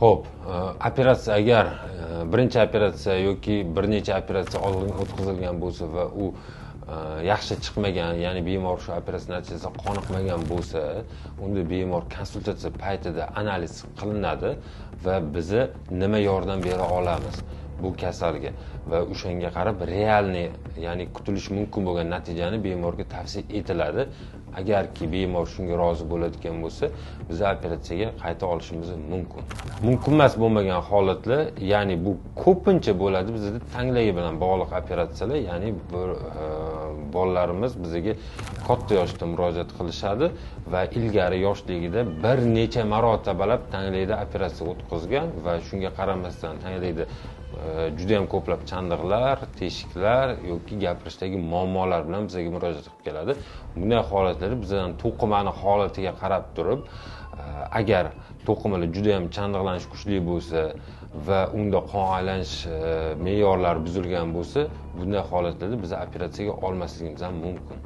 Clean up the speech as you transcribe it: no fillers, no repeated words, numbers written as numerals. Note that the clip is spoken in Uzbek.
Xo'p, operatsiya agar birinchi operatsiya yoki bir necha operatsiya oldin o'tkazilgan bo'lsa va u yaxshi chiqmagan, ya'ni bemor shu operatsiya natijasidan qoniqmagan bo'lsa, unda bemor konsultatsiya paytida analiz qilinadi va biza nima yordam bera olamiz bu kasalga va o'shanga qarab realniy, ya'ni kutilishi mumkin bo'lgan natijani bemorga tavsiya etiladi. Agarki bemor shunga rozi bo'ladigan bo'lsa, biz operatsiyaga qayta olishimiz mumkin. Mumkin emas bo'lmagan holatlar, ya'ni bu ko'pincha bo'ladi bizda tanglayi bilan bog'liq operatsiyalar, ya'ni bir bolalarimiz bizga katta yoshda murojaat qilishadi va ilgari yoshligida bir necha marotabalab tanglayda operatsiya o'tkazgan va shunga qaramasdan tanglayda juda ham ko'plab chandiqlar, teshiklar yoki gapirishdagi muammolar bilan bizga murojaat qilib keladi. Bunday holatlarda bizdan to'qimani holatiga qarab turib, agar to'qimalar juda ham chandiqlanish kuchli bo'lsa va unda qon aylanish me'yorlari buzilgan bo'lsa, bunday holatlarda biz operatsiyaga olmasligimiz ham mumkin.